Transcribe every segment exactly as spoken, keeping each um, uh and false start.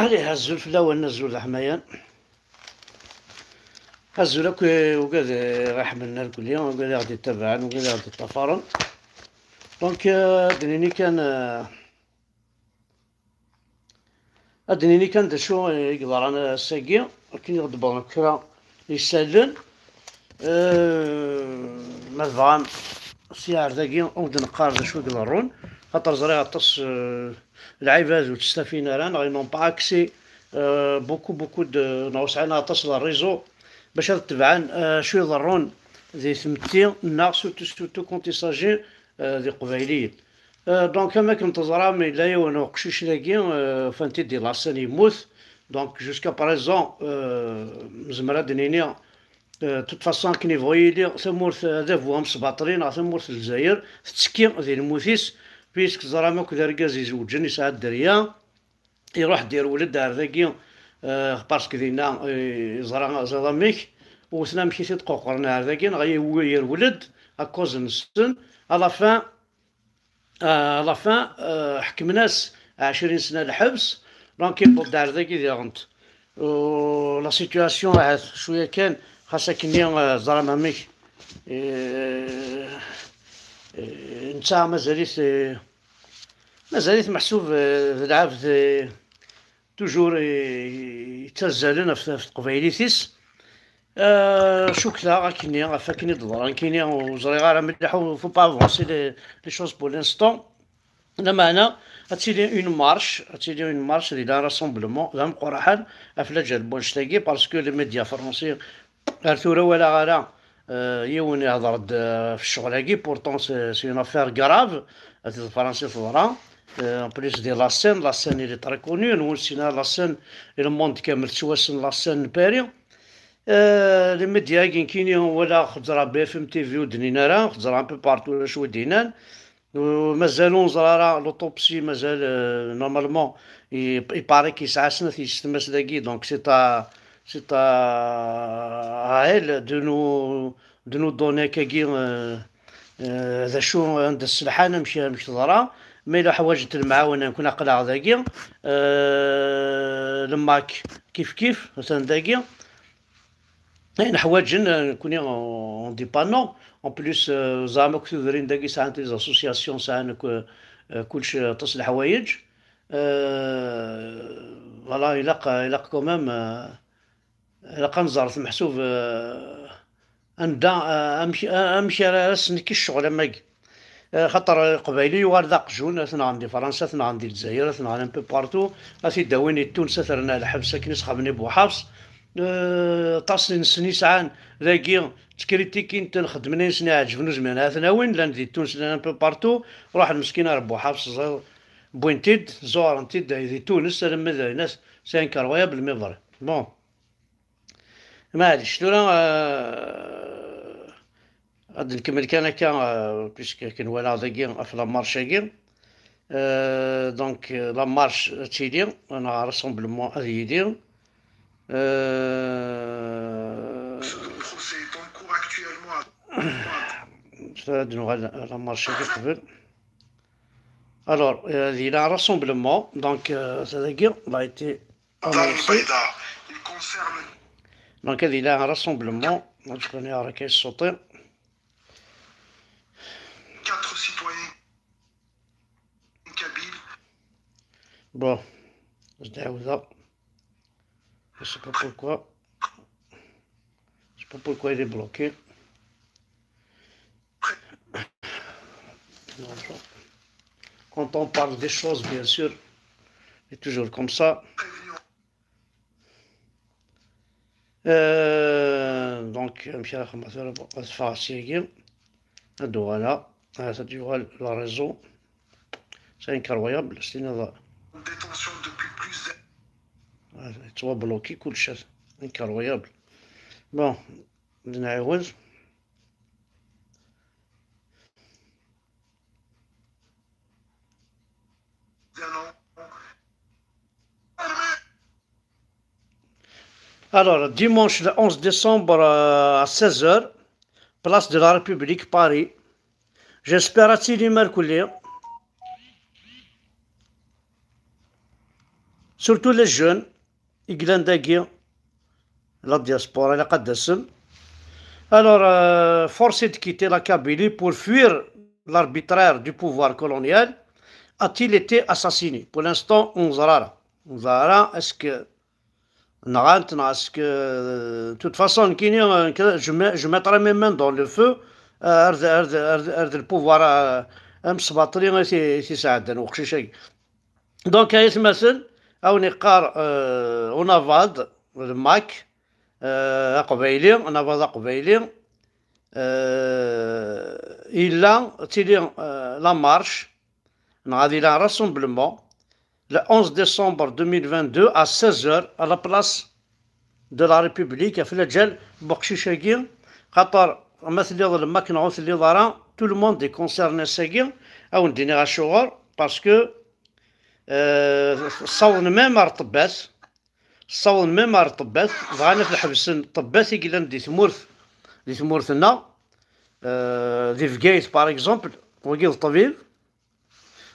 Allez, azul fell-awen, azul d aḥmayan. Azul akk, eh, ugad, eh, iḥemmlen irkelli, ugad i ɣ-d-ittabaɛen, ugad i ɣ-d-iṭṭafaren. Donc, eh, ad d-nini kan, eh, ad d-nini kan d acu i yeḍran ass-agi, akken i ɣ-d-wwḍen kra isallen. Eh, ma tebɣam, si ar dagi, ur d-neqqar d acu i iḍerrun, xaṭer ẓriɣ aṭas, eh, lɛibad ur ttestafin ara, neɣ ils n'ont pas accès, euh, beaucoup, beaucoup de, neɣ ur sɛin aṭas n réseau bac ad tebɛen, euh, acu iḍerrun di tmetti, neɣ surtout, surtout quand il s'agit, euh, d iqbayliyen. Euh, donc, am akken teẓram, yella yiwen uqcic dagi, euh, ufan-t-id di laṣan yemmut. Donc, jusqu'à présent, euh, nezmer ad d-nini, euh, de toute façon, akken yebɣu yili, tamurt, adabu amesbaṭli neɣ tamurt n Lezzayer tettekki di lmut-is, puisque teẓram akk d argaz izewǧen, yesɛa dderya, iruḥ-d yerwel-d ar dagi, euh, parce que dinna, euh, yeẓra aẓiḍ amek, wten amek i t-id-quqren ar dagi, neɣ yewwi yerwel-d, à cause-nsen, à la fin, euh, à la fin, euh, ḥekmen-as ɛecrin sna lḥebs, donc yewweḍ-d ar dagi diɣent. Euh, la situation ahat cwiya kan, xas akkenni, euh, teẓram amek, euh, euh, netta mazal-it, euh, mazal-it meḥsub, euh, d lɛebd, euh, toujours, euh, yettazzalen ɣef, ɣef teqbaylit-is. Euh, cukkteɣ akkenni, ɣef akken i d-ḍran kini, ur ẓriɣ ara mliḥ, ur faut pas avancer les, les choses pour l'instant. Lameɛna, ad tili une marche, ad tili une marche, d un rassemblement d ameqqraḥan ɣef lǧal n wannect-agi, parce que les médias français, ar tura walaɣ ara, euh, yiwen ihḍer-d, euh, ɣef ccɣel-agi, pourtant c'est, c'est une affaire grave, di Fransa teḍra. Euh, en plus de la scène, la scène elle est très connue, nous aussi la scène, et le monde kamel tettwassen la scène n Paris. Euh, les médias-agi nekkini walaɣ, xeẓra B F M T V ur d-nnin ara, xeẓra un peu partout d acu i d-nnan. Euh, mazal ur neẓra ara l'autopsie, mazal, euh, normalement, il, il paraît que yesɛa snat yessetma-s dagi, donc c'est à, c'est à, à elle de nous, de nous donner akkagi, euh, euh, d acu anda sselḥan, amek, amek teḍra. Ma yella ḥwajent lemɛawna, nekkni aql-aɣ dagi. Euh, le Mac, kif kif, atan dagi. Ayen ḥwaǧen, euh, nekkni, on, on dépend. En plus, euh, ẓram akk tudrin dagi sɛant les associations, sɛan akk, euh, kullec, euh, aṭas n leḥwayeǧ. Euh, voilà, ilaq, ilaq quand même, euh, ilaq ad nẓer meḥsub, euh, anda, euh, amek, euh, amek ara asen-nekk ccɣel am wagi. Eh, xaṭer Leqbayel yuɣal d aqjun, ad t-nɣen di Fransa, ad t-nɣen di Lezzayer, ad t-nɣen un peu partout, ad t-id-awin i Tunes, ad t-rren ar lḥebs akken i s-xedmen i Buḥafs. Eh, aṭas n-nsen i sɛan dagi, ttkritikint-ten, xeddmen ayen sen-iɛeǧben, ur zmiren ad ten-awin, llan di Tunes, llan un peu partout, ruḥen meskin ar Buḥafs, ẓer-, wwin-t-id, ẓuren-t-id di Tunes, alamma d ayen, c'est incroyable, mais vrai. Bon. Maɛlic, tura, euh, ad nkemmel kan akka, euh, puisque akken walaɣ dagi ɣef la marche-agi. Euh, donc, euh, la marche ad tili, neɣ rassemblement ad yili. Euh, ad nuɣal la marche-agi qbel. Alors, euh, il y a un rassemblement, donc, euh, c'est-à-dire, il a été annoncé. Donc, il y a un rassemblement. Je connais à laquelle sauter. Quatre citoyens kabyles. Bon, je dois vous dire. Je sais pas pourquoi. Je sais pas pourquoi il est bloqué. Quand on parle des choses, bien sûr, c'est toujours comme ça. Euh, donc, amek ara xedmeɣ tura, ad ffɣeɣ syagi, ad d-uɣaleɣ, ad d-yuɣal le réseau. C'est incroyable, c'est une détention depuis plus d'un. Yettwabloki kullec, c'est incroyable. Bon, ad nɛiwed. Alors, dimanche le onze décembre, euh, à seize heures, place de la République, Paris. J'espère ad tilim irkelli. Surtout les jeunes i yellan dagi, la diaspora, ilaq ad d-tasem. Alors, euh, forcé de quitter la Kabylie pour fuir l'arbitraire du pouvoir colonial, a-t-il été assassiné? Pour l'instant, ur neẓri ara. Ur neẓri ara, est-ce que nɣan-t, neɣ est-ce que, de toute façon, nekkini, euh, que je mets, je mettrai mes mains dans le feu, euh, ar d, ar d, ar d, ar d le pouvoir, euh, amesbaṭli i t-, i t-isɛeddan uqcic-agi. Donc, ay atmaten, a wen-iqqar, euh, unavaḍ, le MAK, euh, aqbayli, unavaḍ aqbayli, euh, yella, tili, euh, la marche, neɣ ad yili un rassemblement, le onze décembre deux mille vingt-deux à seize heures à la place de la République, ɣef lǧal n uqcic-agi, xaṭer ma telliḍ le MAK neɣ ur telliḍ ara, tout le monde est concerné ass-agi, a wen-d-iniɣ acuɣer, parce que, euh, ssawḍen même ar ṭṭebbat, ssawḍen même ar ṭṭebbat, bɣan ad ḥebsen ṭṭebbat i yellan di tmurt, di tmurt-nneɣ, euh, di Bgayet, par exemple, wagi d ṭṭbib,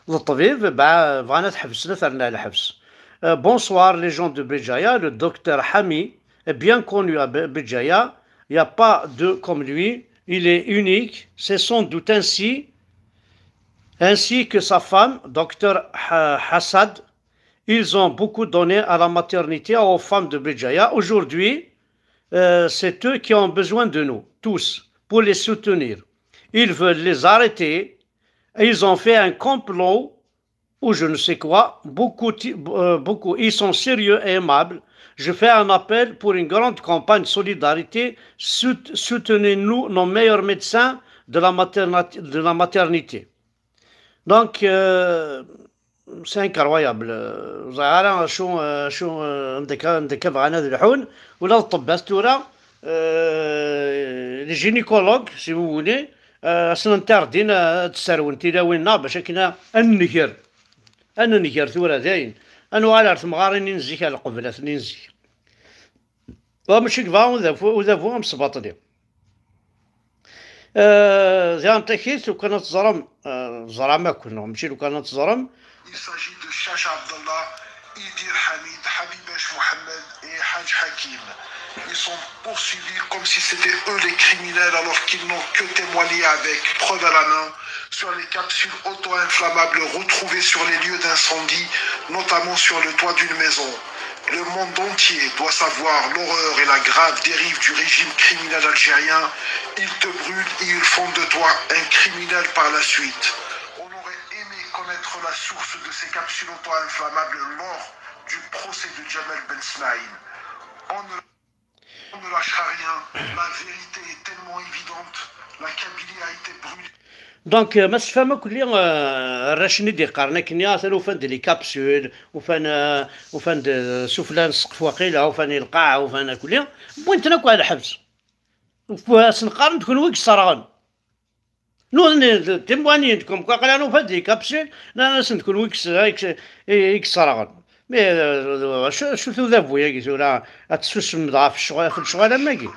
d ṭṭbib, bɣa-, bɣan ad ḥebsen, ad t-rren ɣer lḥebs. Euh, bonsoir les gens de Béjaïa, le docteur Hami est bien connu à Bé-, Béjaïa, il n'y a pas deux comme lui, il est unique, c'est sans doute ainsi, ainsi que sa femme, docteur Ha-, Hassad. Ils ont beaucoup donné à la maternité, aux femmes de Béjaïa. Aujourd'hui, euh, c'est eux qui ont besoin de nous, tous, pour les soutenir. Ils veulent les arrêter. Et ils ont fait un complot ou je ne sais quoi. Beaucoup, ti-, euh, beaucoup. Ils sont sérieux et aimables. Je fais un appel pour une grande campagne de solidarité. Sout-, soutenez-nous, nos meilleurs médecins de la materna-, de la maternité. Donc, euh, c'est incroyable. Ur ẓriɣ ara acu, acu, anda akka, anda akka bɣan ad lḥun. Ula d ṭṭebbat tura, euh, les gynécologues, si vous voulez, euh, ad sen-interdin, euh, ad d-sserwen tilawin-nneɣ bac akken ad nenger. Ad nenger tura dayen. Ad nuɣal ar temɣarin-nni n zik, ar lqeblat-nni n zik. Wa mačči yebɣa udabu, udabu amesbaṭli. Euh, diɣen takit, lukan ad teẓrem, euh, teẓram akk, neɣ mačči lukan ad teẓrem. Il s'agit de Chacha Abdallah, Idir Hamid, Habibesh Mohamed et Haj Hakim. Ils sont poursuivis comme si c'était eux les criminels alors qu'ils n'ont que témoigné avec preuve à la main sur les capsules auto-inflammables retrouvées sur les lieux d'incendie, notamment sur le toit d'une maison. Le monde entier doit savoir l'horreur et la grave dérive du régime criminel algérien. Ils te brûlent et ils font de toi un criminel par la suite. On aurait aimé connaître la source de ces capsules auto-inflammables lors du procès de Jamel Ben Smaïn. On ne, on ne lâchera rien. La vérité est tellement évidente. La Kabylie a été brûlée. Donc, euh, ma tefham akk-, euh, arrac-nni d-iqqaren akken, atan ufan-d les capsules, ufan, euh, ufan-d, euh, sufella n ssqef waqila, ufan i lqaɛa, ufan akk-, wwin-ten akk ɣer lḥebs. Uf-, asen-qqaren d kunwi i yesserɣen. Nutni d, d timuɣanin, comme quoi, aql-aɣ nufa-d les capsules, nnan-asen d kunwi i yes-, i yes-, i, i yesserɣen. Mais, euh, acu, acu-t udabu-agi tura, ad tessusmeḍ ɣef ccɣel, ɣef lecɣal am wagi?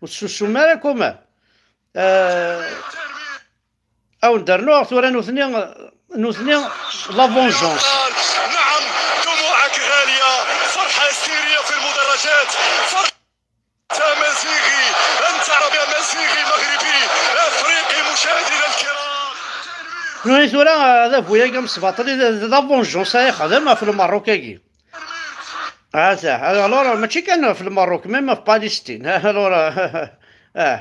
Ur tessusum ara, comment? Euh, a wen-d-rnuɣ tura nutni, nutni, la vengeance. نعم، دموعك غالية، فرحة هستيرية في المدرجات، فرحة أمازيغي، أنت عربي أمازيغي مغربي أفريقي. مشاهدينا الكرام، nutni tura, adabu-agi amesbaṭli, d, d la vengeance ay ixdem ɣef Lmerruk-agi. Ah, ça. Alors, mačči kan ɣef Lmerruk, même ɣef Palestine. Alors, ah.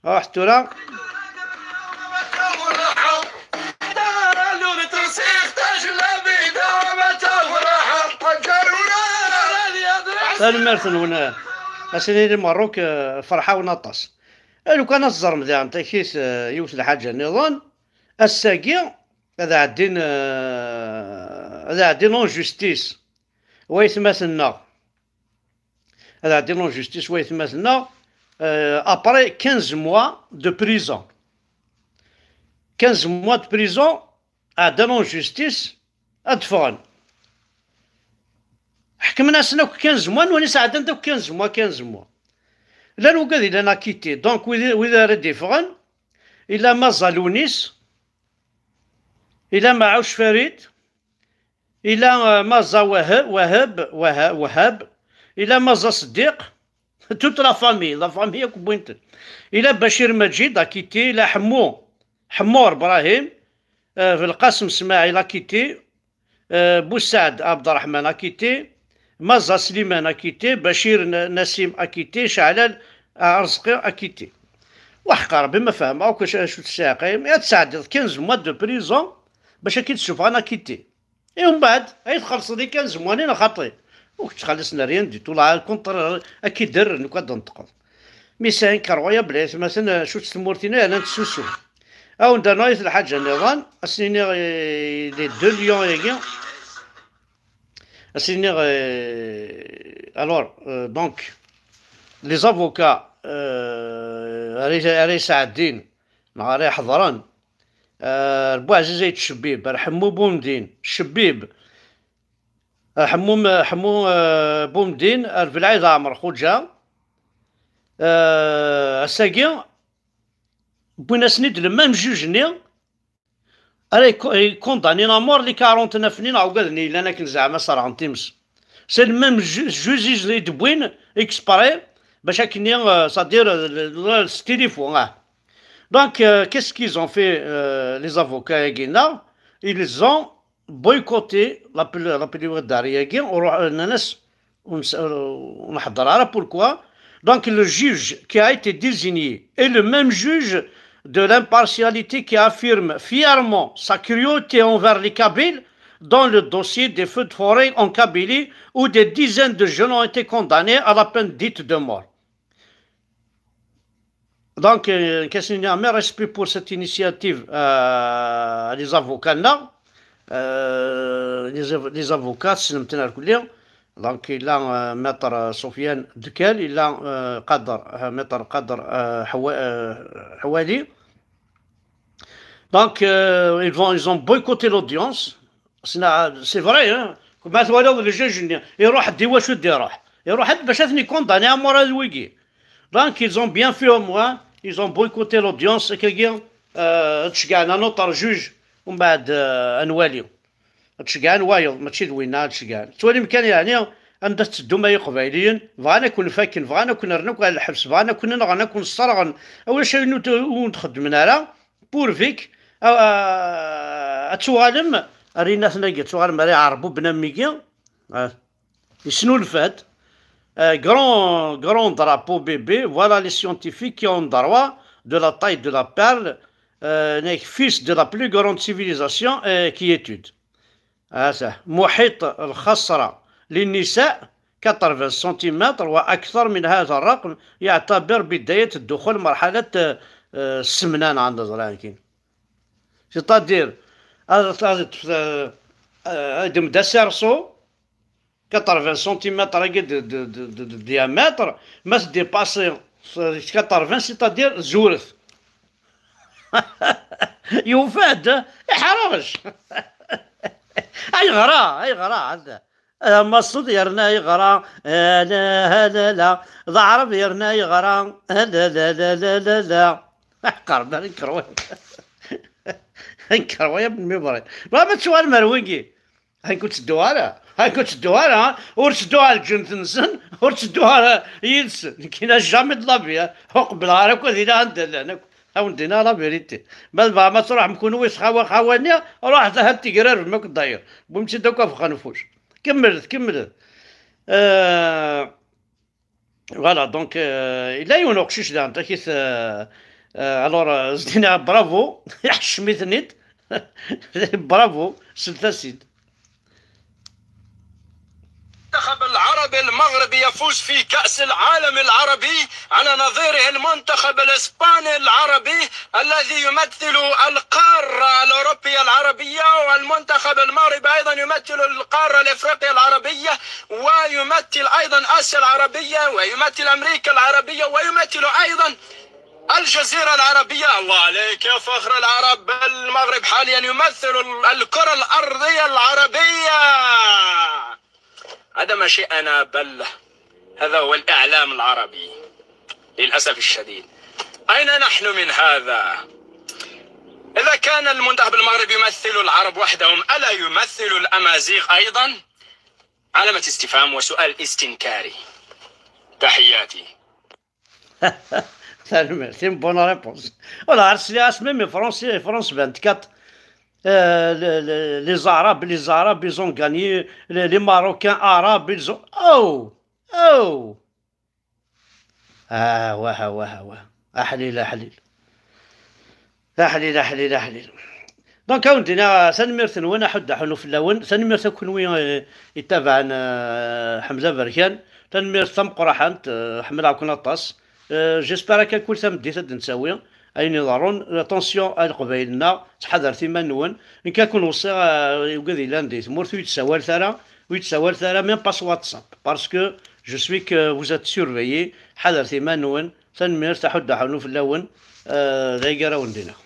Ruḥ tura. Tanemmirt-nwen. Ass-nni di Lmerruk, eh, ferḥawen aṭas. Eh, lukan ad teẓrem diɣen takit, eh, yiwet lḥaǧa nniḍen, ass-agi ad ɛeddin, eh, ad ɛeddin en justice waytmaten-nneɣ. Ad ɛeddin en justice waytmaten-nneɣ, euh, après quinze mois de prison. Quinze mois de prison, ɛeddan en justice, ad d-ffɣen. Ḥekmen-asen akk quinze mois, nutni sɛeddan-d akk quinze mois, quinze mois. Llan wigad yellan acquittés. Donc, wid, wid ara d-iffɣen, ila ma Zalounis, ila ma Ɛuc Farid, Il a, euh, Maza Wahab, Wahab, Wahab, Wahab. Il a Maza Seddiq. Toute la famille, la famille akk wwin-ten. Il a Bachir Majid, acquitté. Il a Hemmo, Hemmour Brahim, euh, Belqasem Smaïl, acquitté. Euh, Boussaad Abderrahman, acquitté. Maza Slimane, acquitté. Bachir Na-, Nassim, acquitté. Chahlal Arzqi, acquitté. Waḥqa Rebbi ma fehmeɣ akk acu, acu tesɛiqim. Ad tesɛeddiḍ quinze mois de prison bac ad k-id-ssufɣen acquitté. Et umbeɛd ay txellṣeḍ i kan zemwanin xaṭi. Ur k-ttxelliṣen rien du tout, la contre ad k-idder nekk ad d-neṭqeḍ. Mais c'est incroyable, ay atmaten, acu-tt tmurt-inu yerna tessusum. Awen-d rnuɣ lḥaǧa nniḍen, ad s-niniɣ, eh, les deux lions-agi, ad s-niniɣ, eh, alors, euh, donc, les avocats, euh, ara ara yesɛeddin neɣ ara iḥeḍren, euh, Buɛziz Ayt Cebib, ar Ḥemmu Bumdin Cebib, ar Ḥemmu, Ḥemmu, euh, Bumdin, ar Belɛid Ɛmer Xuǧa, euh, ass-agi wwin-asen-id le même juge-nni ara yku-, ykundanin à mort les quarante-neuf-nni neɣ ugaden yellan akken zeɛma serɣen times. C'est le même ju-, juge i d-wwin exprès bac akken, euh, c'est-à-dire, euh, le, le, le, s tilifu, ah. Donc, euh, qu'est-ce qu'ils ont fait, euh, les avocats-agi-nneɣ? Ils ont boycotté l'appel, l'appel Ouaddari-agi, nnan-as, ur neḥḍer ara. Pourquoi? Donc le juge qui a été désigné est le même juge de l'impartialité qui affirme fièrement sa cruauté envers les Kabyles dans le dossier des feux de forêt en Kabylie où des dizaines de jeunes ont été condamnés à la peine dite de mort. Donc, euh, qu'est-ce qu'il y a? Mes respects pour cette initiative, euh, les avocats là. Euh, les, av- les avocats, c'est le matin à la couleur. Donc, il a, euh, maître, euh, Sofiane Dekel, il a, euh, Kader, euh, maître Kader, euh, Hawa- euh, Hawali. Donc, euh, ils vont, ils ont boycotté l'audience. C'est c'est vrai, hein. Comme tu vois, le juge, il roule des voitures, il roule, il va chercher une condamnation à mort à Luigi. Donc, ils ont bien fait au moins, ils ont boycotté l'audience. Et que, euh, tu gagnes un autre juge, on va de, un wali. Tcegɛen wayeḍ, mačči d winna ad tcegɛen. Tettwalim kan, yeɛni, anda tetteddum ay iqbayliyen, bɣan ad ken-fakken, bɣan ad ken-rren akk ɣer lḥebs, bɣan ad ken-nɣen, ad ken-sserɣen. Ulac ayen ur t-, ur txeddmen ara. Pourvu que, ah, ah, ad tuɣalem ar inaten-agi, ad tuɣalem ar iɛerbuben am wigi. Ah, yesnulfa-d. Euh, grand, grand drapeau bébé, voilà les scientifiques qui ont droit de la taille de la perle, euh, fils de la plus grande civilisation, euh, qui étude. هذا محيط الخصرة للنساء quatre-vingts centimètres وأكثر من هذا الرقم يعتبر بداية الدخول مرحلة، آه، السمنة عند الزراعيين. C'est-à-dire, هذا، هذا، آه، آه، هذا مدى سيرسو quatre-vingts centimètres de, de, de, de, de diamètre, ما تديباسي quatre-vingts, c'est-à-dire زورث. يوفاد يحرغش. ايغرا، ايغرا هذا. مصد يرنا يغرا، لا لا لا لا. ضعرب يرنا يغرا، لا لا لا لا لا لا. قرب نكروي. نكروي يا ابن مبري. ما تشوال مرويقي. هاي كنت الدوارة، هاي كنت الدوارة، ها؟ ورت الدوارة جنت نسن، ورت الدوارة يدسن. كينا جامي دلافيا، هو قبل هارك وذينا عند لنا. هاو ندينا لا فيريتي. ما بغا ما تروح مكون ويس خوا خوانيا، روح ذهب تقرر ما كنت داير. بومتي دوكا في خنفوش. كملت، كملت. آه، voilà, donc, euh, il a eu une recherche dans, euh, euh, alors, euh, زدينا، bravo. يحشميتني. Bravo, c'est facile. المنتخب العربي المغربي يفوز في كأس العالم العربي على نظيره المنتخب الإسباني العربي الذي يمثل القارة الأوروبية العربية، والمنتخب المغربي أيضًا يمثل القارة الإفريقية العربية، ويمثل أيضًا آسيا العربية، ويمثل أمريكا العربية، ويمثل أيضًا الجزيرة العربية. الله عليك يا فخر العرب، المغرب حاليًا يمثل الكرة الأرضية العربية. هذا ما شيء أنا بل هذا هو الإعلام العربي للأسف الشديد. أين نحن من هذا؟ إذا كان المنتخب المغربي يمثل العرب وحدهم، ألا يمثل الأمازيغ أيضا؟ علامة استفهام وسؤال استنكاري. تحياتي. C'est une bonne réponse. Voilà, c'est même France, France vingt-quatre. Euh, les, les, les Arabes, les Arabes, ils ont gagné. Les, les Marocains arabes, ils ont. Oh! Oh! Ah, ouais, ouais, ouais. Ahlil, ahlil. Ahlil, ahlil, ahlil. Donc, a wen-d-iniɣ, tanemmirt-nwen, aḥuddu aḥunnu fell-awen. Tanemmirt a kunwi, eh, yettabaɛen, eh, Ḥemza Berkan. Tanemmirt tameqqrant, eh, ḥemmleɣ-ken aṭas. Eh, j'espère akka kul tameddit ad d-nettawi ayen iḍerrun. Attention a Leqbayel-nneɣ, ttḥadaret iman-nwen. Nekk a kun-weṣṣiɣ, eh, i wigad yellan di tmurt, ur yi-d-ssawlet ara, ur yi-d-ssawlet ara, même pas s WhatsApp. Parce que je suis que vous êtes surveillés. Ḥadaret iman-nwen. Tanemmirt, aḥuddu aḥunnu fell-awen. Eh, d aya ara wen-d-iniɣ.